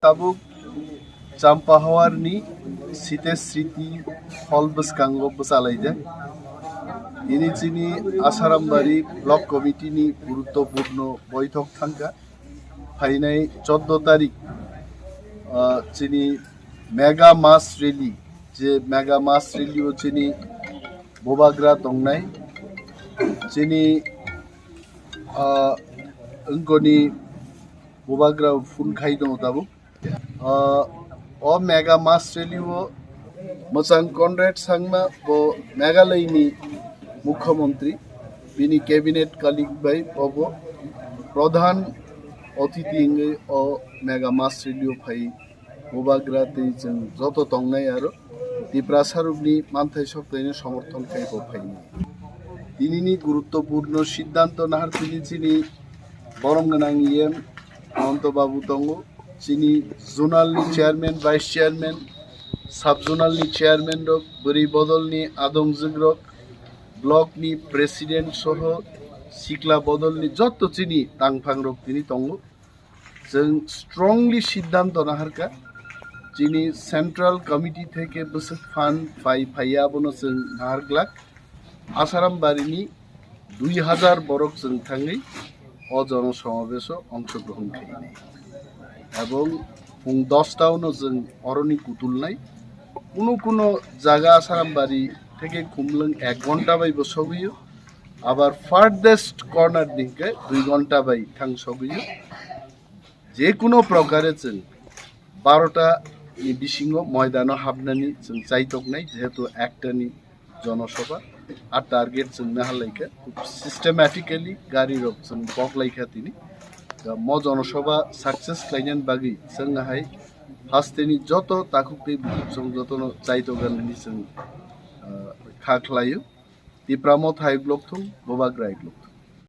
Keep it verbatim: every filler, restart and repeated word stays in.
Tabuk Champahawarni Site Sriti hall bwskango bwchalaijak. Ini chini Asarambari Block Committee ni guruttopurno boithok thangkha. Phainai choddo tarik, ah, chini mega mass rally, je mega mass rally o chini bubagra tongnai, chini, ah, wngkoni bubagra phone khai tongo tabuk. Ah, o mega mass rally o mwchang Conrad Sangma bo Meghalaya ni Mukhyamantri, bini cabinet colleague bai obo pradhan othithi wngwi o mega mass rally o phai bubagra tei chwng joto tongnai aro Tiprasa rokni manthai soktaino somorthon khai bo phaini. Tinini guruttopurno siddhanto nahar tini chini borom gwnang E M Ananto Babu tongo, chini zonal ni chairman, vice chairman, sub zonal ni chairman rok, bwrwi bodol ni adongjwk rok, block ni president soho sikla bodol ni jotto chini tangphang rok tini tongo. Chwng strongly siddhanto naharkha, chini central committee theke bwswk phan phai phaiya abono chwng nahar glak. Asaram barini dui hazar borok chwng thangwi o jono somabeso ongshogrohon khainai. Ebong pung dosta ono chwng oroni kutulnai. Kuno kuno jaga Asaram bari theke Khumlwng ek ghonta bai bo sogwio. Abar farthest corner ni hwnkhe dui ghonta bai thang sogwio. Je kuno prokare chwng barota ni bisingo moidano hapnani chwng chaitoknai, jehetu ekta ni jonosobha, a target chwng nahalaikha, khub systematically gari rok chwng boklaikha tini. Da mo jonosobha success khlainani bagwi chwng hai hasteni joto takhuk tei bukhuk chwng jotono chaitoganani chwng, ah, kha khlaio. Tipra Motha hai block thung, Bubagra hai block thung.